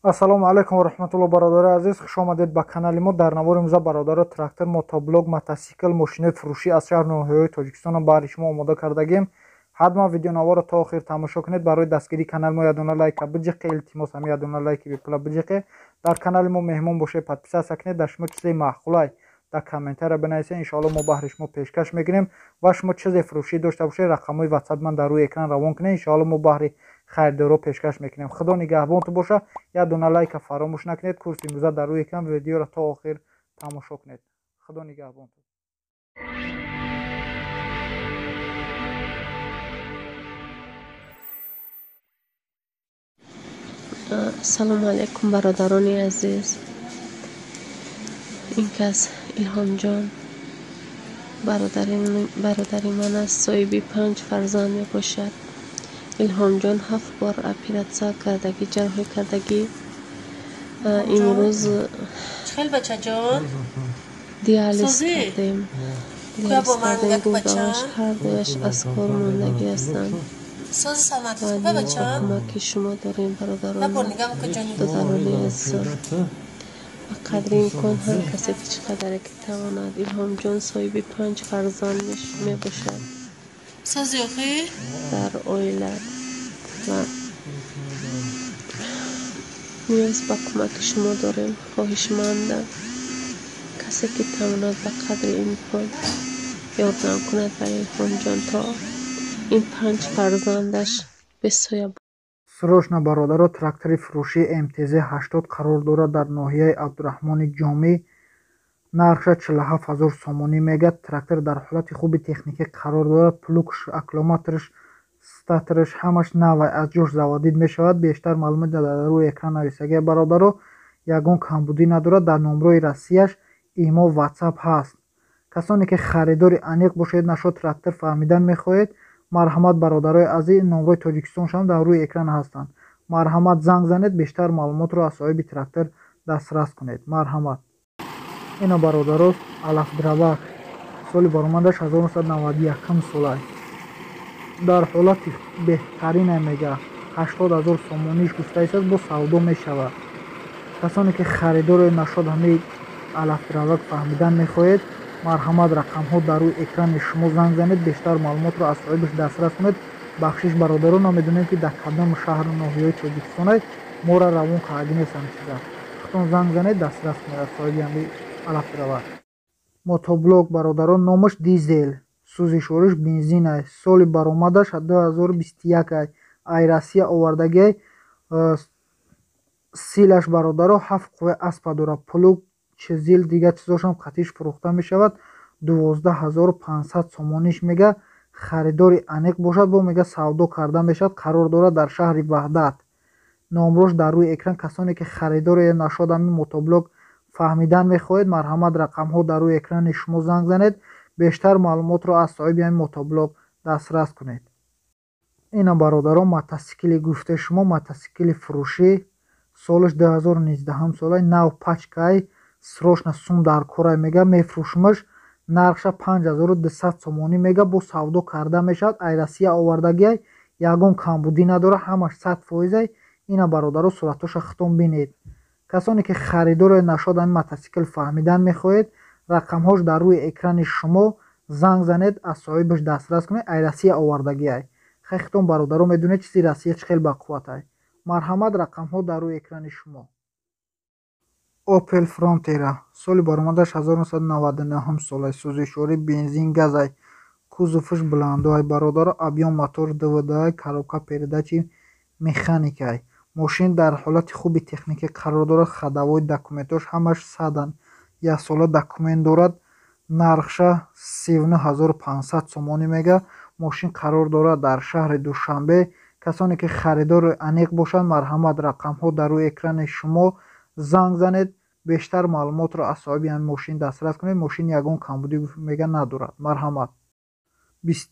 Ассалому алайкум ва раҳматуллоҳ, бародари азиз, хуш омадед ба канали мо. Дар навори имрӯза, бародаро, трактор, мотоблок, мотосикл, мошинои фурӯшӣ аз шаҳру ноҳияҳои Тоҷикистонро баҳри шумо омода кардагем. Ҳатман видеонаворро то охир тамошо кунед. Барои дастгирии канали мо ядона лайка биҷиқе, илтимос, ҳами ядона лайки бепула биҷиқе. Дар канали мо меҳмон бошед, подписаться кунед. Дар шумо чизе маъқулай дар комментария бинависед, иншоалло мо баҳри шумо пешкаш мекунем. Ва шумо чизе фурӯшӣ дошта бошед, рақамҳои ватсап ман дар рӯи экран равон кунед, иншоалло мо баҳри харидоро пешкаш мекунем. Худо нигаҳбонтон боша. Як дона лайка фаромӯш накунед. Курси имрӯза дар рӯи экран, видеоро то охир тамошо кунед. Худо нигаҳбонтон. Ассалому алайкум, бародарони азиз. Ин кас Илҳомҷон бародари ман аст, соҳиби 5 фарзанд мебошад. Илҳомҷон 7 бор оператсия кардагӣ, ҷарроҳӣ кардагӣ. Имрӯз Хел бачаҷон? Диализ кардем. Диализ кардем, гурдааш ҳардуяш аз кор мондагӣ ҳастанд. Сози саломатӣ Ва хубе, ниёз ба бачам? кӯмаки шумо дорем, бародарону Набор нигоҳ мекун, ҷони. додарони азизон. Ба қадри имкон ҳар касе ки чӣ қадаре ки тавонад. Илҳомҷон соҳиби 5 фарзанд мебошад. Сози охӣ? Дар оила ва ниёз ба кӯмаки шумо дорем. Хоҳишмандам, касе ки тавонад ба қадри имкон ёрдам кунад ба Илҳомҷон, то ин 5 фарзандаш бесоя. Срочно, бародаро, трактори фурӯшии МТЗ 80 қарор дорад дар ноҳияи Абдураҳмони Ҷомӣ. Нархша 47 ҳазор сомонӣ мегӯяд. Трактор дар ҳолати хуби техникӣ қарор дорад. Плугш, аккумуляторш, статорш ҳамаш навай, аз ҷош заводить мешавад. Бештар маълумот дар рӯи экран нависагия, бародаро. Ягон камбудӣ надорад. Дар номрои Россияш имо, ватсап ҳаст. Касоне ки харидори аниқ бошед, нашод трактор фаҳмидан мехоҳед, марҳамат, бародарои азиз, номрои Тоҷикистоншам дар рӯи экран ҳастанд. Марҳамат, занг занед, бештар маълумотро аз соҳиби трактор дастрас кунед. Марҳамат. Ина, бародаро, алафдравак, соли баромадаш 1991 солай, дар ҳолати беҳтарине мега. 80 ҳазор сомониш гуфтаистад, бо савдо мешавад. Касоне ки харидори нашод ҳамаи алафдравак фаҳмидан мехоҳед, марҳамат, рақамҳо дар рӯи экрани шумо, занг занед, бештар маълумотро аз соҳибаш дастрас кунед. Бахшиш, бародаро, намедонем ки дар кадом шаҳру ноҳияҳои Тоҷикистонай, моро равон кардагӣ нестам чиза. Худтон занг занед, дастрас кунед аз соҳиби ҳамаи алафдравак. Мотоблок, бародарон, номаш дизел, сӯзишвориш бензинай, соли баромадаш 2021 ай, ай Россия овардагиай. Силаш, бародаро, 7 қувваи аспа дорад. Плуг, чизил, дигар чизошам қатиш фурӯхта мешавад. 12 500 сомониш мега. Харидори аниқ бошад, бо мега савдо карда мешавад. Қарор дорад дар шаҳри Ваҳдат. Номрош дар рӯи экран. Касоне ки харидори нашод ҳамин мотоблок фаҳмидан мехоҳед, марҳамат, рақамҳо дар рӯи экрани шумо, занг занед, бештар маълумотро аз соҳиби ҳамин мотоблок дастрас кунед. Ина, бародарон, мотосикли гуфтаи шумо, мотосикли фурӯшӣ, солаш 2019 солай, нав пачкай, срочно сум дар корай мега, мефурӯшмаш. Нархша 5200 сомонӣ мега, бо савдо карда мешавад. Ай Россия овардагиай, ягон камбудӣ надорад, ҳамаш 100%-ай. Ина, бародаро, суратҳоша худтон бинед. Касоне ки харидори нашод ҳамин мотосикл фаҳмидан мехоҳед, рақамҳош дар рӯи экрани шумо, занг занед, аз соҳибаш дастрас кунед. Ай Россия овардагиай. Хай, худтон, бародаро, медонед чизи Россия чӣ хел бақувватай. Марҳамат, рақамҳо дар рӯи экрани шумо. Опел Фронтера, соли баромадаш 1999 солай, сӯзишворӣ бензин газай, кузовш баландоай, бародаро, объём мотор ДВД, коробка передачи механикай. Мошин дар ҳолати хуби техникӣ қарор дорад. Ходовой документош ҳамаш садан, яксола документ дорад. Нархша 39 500 сомонӣ мега. Мошин қарор дорад дар шаҳри Душанбе. Касоне ки харидори аниқ бошанд, марҳамат, рақамҳо дар рӯи экрани шумо, занг занед, бештар маълумотро аз соҳиби ҳамин мошин дастрас кунед. Мошин ягон камбудӣ мега надорад. Марҳамат.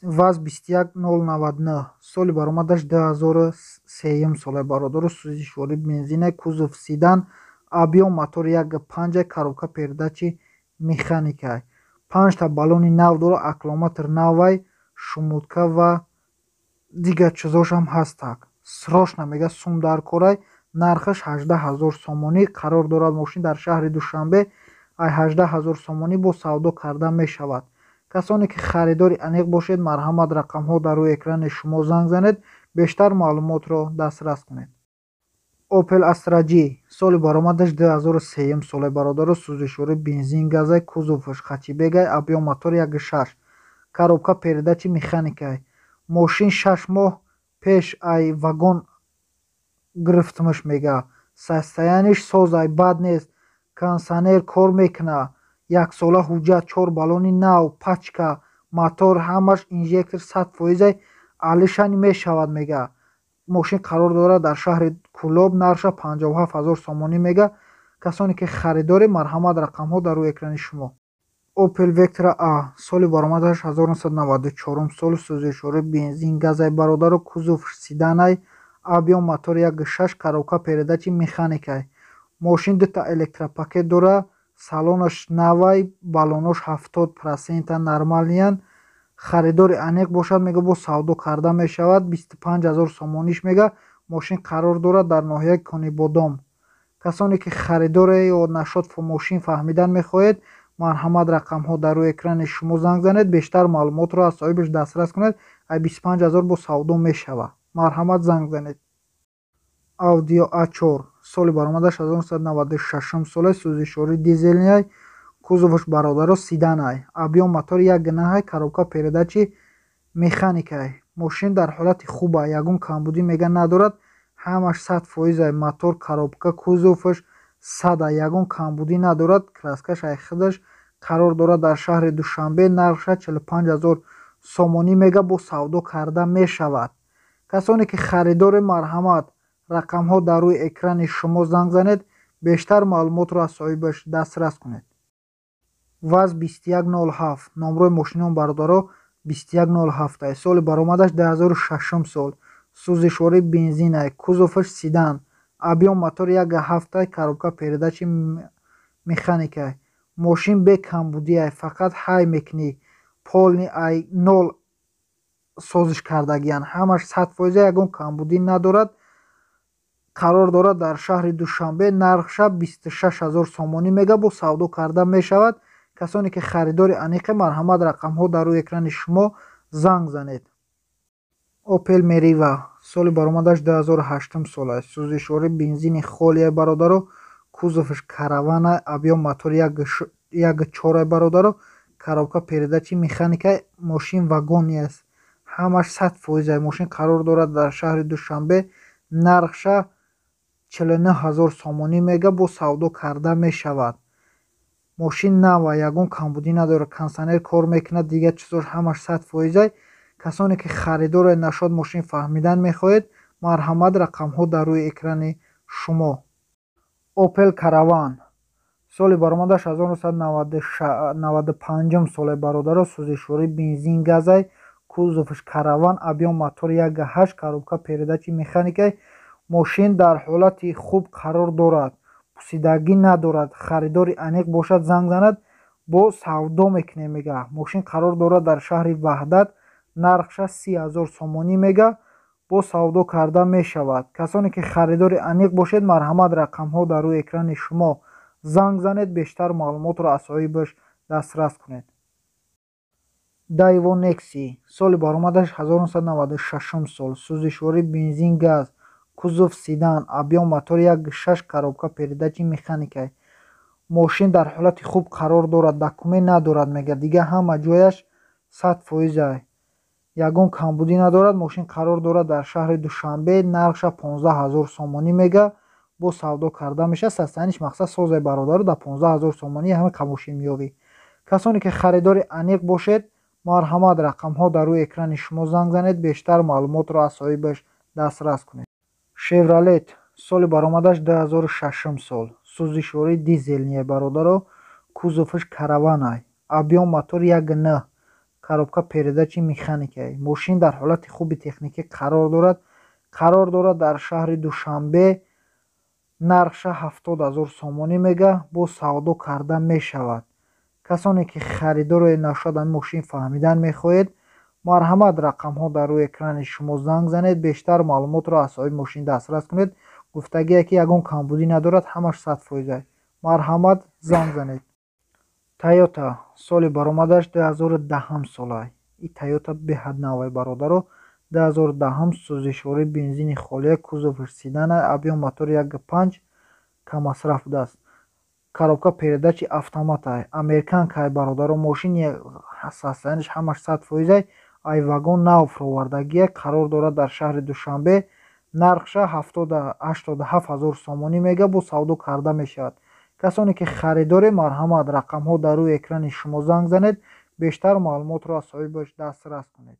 ВАЗ 21099, соли баромадаш 2003 солай, бародаро, сӯзишворӣ бензина, кузов седан, объём мотор 1,5, коробка передачи механикай, панҷта баллони нав дорад, аккумулятор навай, шумутка ва дигар чизошам ҳастак. Срочно мега сум дар корай. Нархаш 18 ҳазор сомонӣ қарор дорад. Мошин дар шаҳри Душанбе ай 18 ҳазор сомонӣ бо савдо карда мешавад. Касоне ки харидори аниқ бошед, марҳамат, рақамҳо дар рӯи экрани шумо, занг занед, бештар маълумотро дастрас кунед. Opel Astra G, соли баромадаш 2003 соле, бародаро, сӯзишворӣ бензин газай, кузоваш хэтчбекай, объём мотор 1,6, коробка передачи механикай. Мошин 6 моҳ пеш ай вагон гирифтмш, мега. Состояниш созай, бад нест, кондитсионер кор мекуна, яксола ҳуҷҷат, чор баллони нав, пачка, мотор ҳамаш инжектор 100 фоизай, алишани мешавад, мега. Мошин қарор дорад дар шаҳри Кӯлоб, нархша 57 000 сомонӣ мега. Касоне ки харидоред, марҳамат, рақамҳо дар рӯи экрани шумо. Opel Vectra A, соли баромадаш 1994 сол, сӯзишворӣ бензин газай, бародаро, кузов седанай, объём мотор 1,6, коробка передачи механикай. Мошин дута электропакет дора, салонаш навай, баллонош 70 процента нормалиян. Харидори аниқ бошад, мега, бо савдо карда мешавад, 25 000 сомониш мега. Мошин қарор дорад дар ноҳияи Конибодом. Касоне ки харидоре ё нашод мошин фаҳмидан мехоҳед, марҳамат, рақамҳо дар рӯи экрани шумо, занг занед, бештар маълумотро аз соҳибаш дастрас кунед. Ай 25 000 бо савдо мешавад, марҳамат, занг занед. Audi A4, соли баромадаш 1996 соле, сӯзишворӣ дизелнияй, кузоваш, бародаро, седанай, объём мотор 1,9, коробка передачи механикай. Мошин дар ҳолати хуба, ягон камбудӣ, мега, надорад, ҳамаш 100 фоизай, мотор, коробка, кузоваш сада, ягон камбудӣ надорад, краскаш ай худаш. Қарор дорад дар шаҳри Душанбе, нархша 45 000 сомонӣ мега, бо савдо карда мешавад. Касоне ки харидоре, марҳамат, рақамҳо дар рӯи экрани шумо, занг занед, бештар маълумотро аз соҳибаш дастрас кунед. ВАЗ 2107, номрои мошинон, бародаро, 2107, соли баромадаш 2006 сол, сӯзишворӣ бензинай, кузоваш седан, объём мотор 1,7, коробка передачи механикай. Мошин бе камбудиай, фақат ҳай мекунӣ, полный ай нол созиш кардагиян, ҳамаш 100 фоиза, ягон камбудӣ надорад. Қарор дорад дар шаҳри Душанбе, нархша 26 000 сомонӣ мега, бо савдо карда мешавад. Касоне ки харидори аниқе, марҳамат, рақамҳо дар рӯи экрани шумо, занг занед. Opel Meriva, соли баромадаш 2008 сол аст, сӯзишворӣ бензини холия, бародаро, кузоваш каравана, объём мотор 1,4, бародаро, коробка передачи механика. Мошин вагони аст, ҳамаш 100 фоиза. Мошин қарор дорад дар шаҳри Душанбе, нархша 49 000 сомонӣ мега, бо савдо карда мешавад. Мошин нава, ягон камбудӣ надорад, кондитсионер кор мекунад, дигар чизош ҳамаш 100 фоизай. Касоне ки харидоре, нашод мошин фаҳмидан мехоҳед, марҳамат, рақамҳо дар рӯи экрани шумо. Opel Caravan, соли баромадаш 1995 соле, бародаро, сӯзишворӣ бензин газай, кузоваш караван, объём мотор 1,8, коробка передачи механикай. Мошин дар ҳолати хуб қарор дорад, пусидагӣ надорад. Харидори аниқ бошад, занг занад, бо савдо мекунем, мега. Мошин қарор дорад дар шаҳри Ваҳдат, нархша 30 000 сомонӣ мега, бо савдо карда мешавад. Касоне ки харидори аниқ бошед, марҳамат, рақамҳо дар рӯи экрани шумо, занг занед, бештар маълумотро аз соҳибаш дастрас кунед. Daewoo Nexia, соли баромадаш 1996 сол, сӯзишворӣ бензин газ, кузов седан, объём мотор 1,6, коробка передачи механикай. Мошин дар ҳолати хуб қарор дорад, документ надорад, мега, дигар ҳама ҷояш 100 фоизай, ягон камбудӣ надорад. Мошин қарор дорад дар шаҳри Душанбе, нархша 15 000 сомонӣ мега, бо савдо карда мешавад. Состояниш мақсад созай, бародаро, дар 15 000 сомонӣ ҳама мошин меёбӣ. Касоне ки харидори аниқ бошед, марҳамат, рақамҳо дар рӯи экрани шумо, занг занед, бештар маълумотро аз соҳибаш дастрас кунед. Шевролет, соли баромадаш 2006 сол, сӯзишвории дизелние, бародаро, кузоваш караванай, объём мотор 1,9, коробка передачи механикай. Мошин дар ҳолати хуби техникӣ қарор дорад, қарор дорад дар шаҳри Душанбе, нархша 70 000 сомонӣ мега, бо савдо карда мешавад. Касоне ки харидоре, нашод ами мошин фаҳмидан мехоҳед, марҳамат, рақамҳо дар рӯи экрани шумо, занг занед, бештар маълумотро аз соҳиби мошин дастрас кунед. Гуфтагие ки ягон камбудӣ надорад, ҳамаш 100%. Марҳамат, занг занед. Тойота, соли баромадаш 2010 солай. И Тойота беҳад навай, бародаро. 2010, сӯзишворӣ бензини холия, кузови седана, объём мотори 1,5, каммасраф будааст. Коробка передачи автоматай. Американкай, бародаро, мошини состоянияш ҳамаш 100%. Ай вагон нав фуровардагия, қарор дорад дар шаҳри Душанбе. Нархша 87 000 сомонӣ мега, бо савдо карда мешавад. Касоне ки харидоре, марҳамат, рақамҳо дар рӯи экрани шумо, занг занед, бештар маълумотро аз соҳибаш дастрас кунед.